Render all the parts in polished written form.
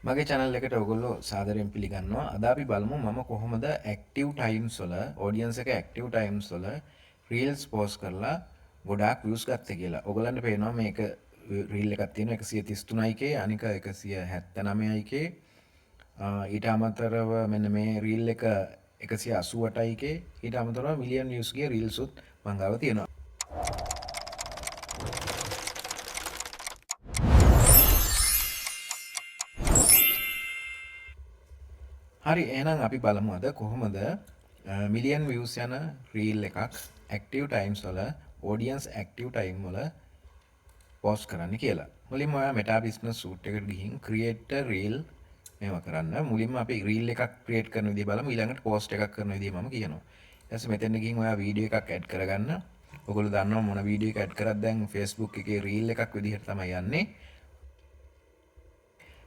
මගේ channel එකට ඔයගොල්ලෝ සාදරයෙන් පිළිගන්නවා. අද අපි බලමු මම කොහොමද active times වල audience එක active times වල reels post කරලා ගොඩාක් views ගත්තේ කියලා. ඔයගොල්ලන්ට පේනවා මේක reel එකක් තියෙනවා 133යි K, අනික 179යි K. ඊට අමතරව මෙන්න මේ reel එක 188යි K. ඊට අමතරව මිලියන් views ගිය reels උත් මං ගාව තියෙනවා. හරි, එහෙනම් අපි බලමු අද කොහොමද මිලියන් views යන රීල් එකක් ඇක්ටිව් ටයිම්ස් වල, ඔඩියන්ස් ඇක්ටිව් ටයිම් වල පෝස්ට් කරන්න කියලා. මුලින්ම ඔයා Meta Business Suite එකට ගිහින් create a reel මේවා කරන්න. මුලින්ම අපි රීල් එකක් ක්‍රියේට් කරන විදිය බලමු. ඊළඟට පෝස්ට් එකක් කරන විදිය මම කියනවා. ඊට පස්සේ මෙතෙන් ගිහින් ඔයා වීඩියෝ එකක් ඇඩ් කරගන්න. ඔයගොල්ලෝ දන්නවා මොන වීඩියෝ එක ඇඩ් කරත් දැන් Facebook එකේ රීල් එකක් විදිහට තමයි යන්නේ.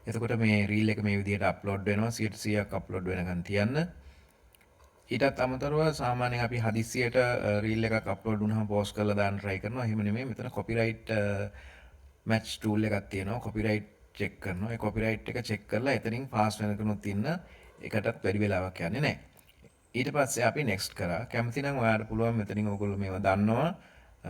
එතකොට මේ රීල් එක මේ විදිහට අප්ලෝඩ් වෙනවා. 100%ක් අප්ලෝඩ් වෙනකන් තියන්න. ඊටත් අමතරව සාමාන්‍යයෙන් අපි හදිස්සියට රීල් එකක් අප්ලෝඩ් වුණාම පෝස්ට් කරලා දාන්න try කරනවා. එහෙම නෙමෙයි, මෙතන කොපිරයිට් මැච් ටූල් එකක් තියෙනවා. කොපිරයිට් චෙක් කරනවා. ඒ කොපිරයිට් එක චෙක් කරලා එතනින් පාස් වෙනකනුත් ඉන්න එකටත් වැඩි වෙලාවක් යන්නේ නැහැ. ඊට පස්සේ අපි නෙක්ස්ට් කරා. කැමති නම් ඔයාලට පුළුවන් මෙතනින්, ඔයගොල්ලෝ මේවා දන්නවා,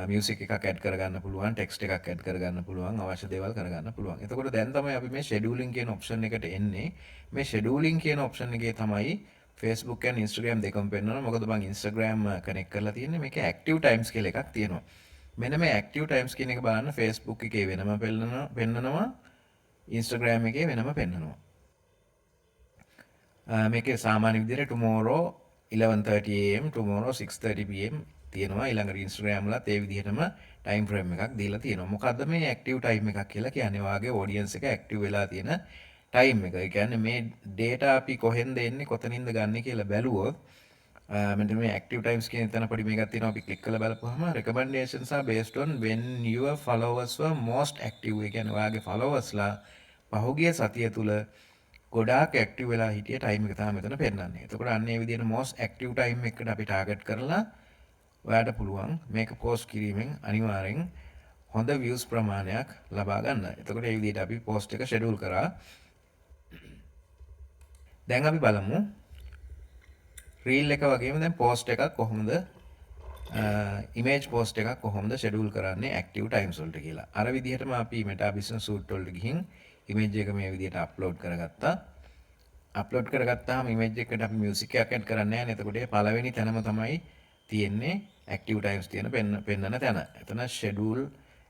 මියුසික් එකක් ඇඩ් කරගන්න පුළුවන්, ටෙක්ස්ට් එකක් ඇඩ් කරගන්න පුළුවන්, අවශ්‍ය දේවල් කරගන්න පුළුවන්. එතකොට දැන් තමයි අපි මේ ෂෙඩියුලින් කියන ඔප්ෂන් එකට එන්නේ. මේ ෂෙඩියුලින් කියන ඔප්ෂන් එකේ තමයි Facebook and Instagram දෙකම පෙන්වනවා. මොකද මං Instagram connect කරලා තියෙන්නේ. මේකේ ඇක්ටිව් ටයිම්ස් කියලා එකක් තියෙනවා. මෙන්න මේ ඇක්ටිව් ටයිම්ස් කියන එක බලන්න, Facebook එකේ වෙනම පෙන්නනවා, Instagram එකේ වෙනම පෙන්නනවා. මේකේ සාමාන්‍ය විදිහට tomorrow 11:30 am, tomorrow 6:30 pm තියෙනවා. ඊළඟට Instagram වලත් ඒ විදිහටම ටයිම් ෆ්‍රේම් එකක් දීලා තියෙනවා. මොකද්ද මේ ඇක්ටිව් ටයිම් එකක් කියලා කියන්නේ? ඔයාගේ ඔඩියන්ස් එක ඇක්ටිව් වෙලා තියෙන ටයිම් එක. ඒ කියන්නේ මේ ඩේටා අපි කොහෙන්ද එන්නේ, කොතනින්ද ගන්නෙ කියලා බැලුවොත්, මෙන්න මේ ඇක්ටිව් ටයිම්ස් කියන තැන පොඩි මේකක් තියෙනවා. අපි ක්ලික් කරලා බලපුවාම recommendations are based on when your followers were most active. ඒ කියන්නේ ඔයාගේ followers ලා පහුගිය සතිය තුල ගොඩාක් ඇක්ටිව් වෙලා හිටිය ටයිම් එක තමයි මෙතන පෙන්නන්නේ. එතකොට අන්න ඒ විදිහට most active time එකට අපි ටාගට් කරලා ඔයාට පුළුවන් මේක පෝස්ට් කිරීමෙන් අනිවාර්යෙන් හොඳ views ප්‍රමාණයක් ලබා ගන්න. එතකොට ඒ විදිහට අපි පෝස්ට් එක ෂෙඩියුල් කරා. දැන් අපි බලමු රීල් එක වගේම දැන් පෝස්ට් එකක් කොහොමද, ඉමේජ් පෝස්ට් එකක් කොහොමද ෂෙඩියුල් කරන්නේ ඇක්ටිව් ටයිම්ස් වලට කියලා. අර විදිහටම අපි Meta Business Suite වලට ගිහින් ඉමේජ් එක මේ විදිහට අප්ලෝඩ් කරගත්තා. අප්ලෝඩ් කරගත්තාම ඉමේජ් එකට අපි මියුසික් එකක් ඇඩ් කරන්නේ නැහැ නේ. එතකොට ඒ පළවෙනි තැනම තමයි තියෙන්නේ ඇක්ටිව් ටයිම්ස් තියෙන පෙන්නන තැන. එතන ෂෙඩියුල්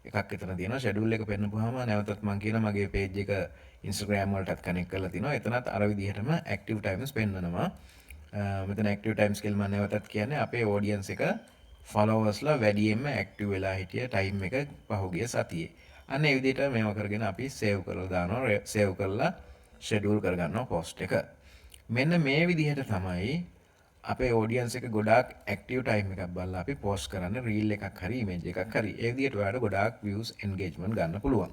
එකක් එතන තියෙනවා. ෂෙඩියුල් එක පෙන්නපුවාම නැවතත් මං කියන මගේ පේජ් එක Instagram වලටත් කනෙක්ට් කරලා තිනවා. එතනත් අර විදිහටම ඇක්ටිව් ටයිම්ස් පෙන්නනවා. මෙතන ඇක්ටිව් ටයිම්ස් කියලා මම නැවතත් කියන්නේ අපේ ඔඩියන්ස් එක ෆලෝවර්ස්ලා වැඩියෙන්ම ඇක්ටිව් වෙලා හිටිය ටයිම් එක පහුගිය සතියේ. අන්න ඒ විදිහට මේවා කරගෙන අපි සේව් කරලා දානවා. සේව් කරලා ෂෙඩියුල් කරගන්නවා පෝස්ට් එක. මෙන්න මේ විදිහට තමයි අපේ ඔඩියන්ස් එක ගොඩාක් ඇක්ටිව් ටයිම් එකක් බලලා අපි පෝස්ට් කරන්නේ රීල් එකක් හරි ඉමේජ් එකක් හරි. ඒ විදිහට ඔයාලට ගොඩාක් views, engagement ගන්න පුළුවන්.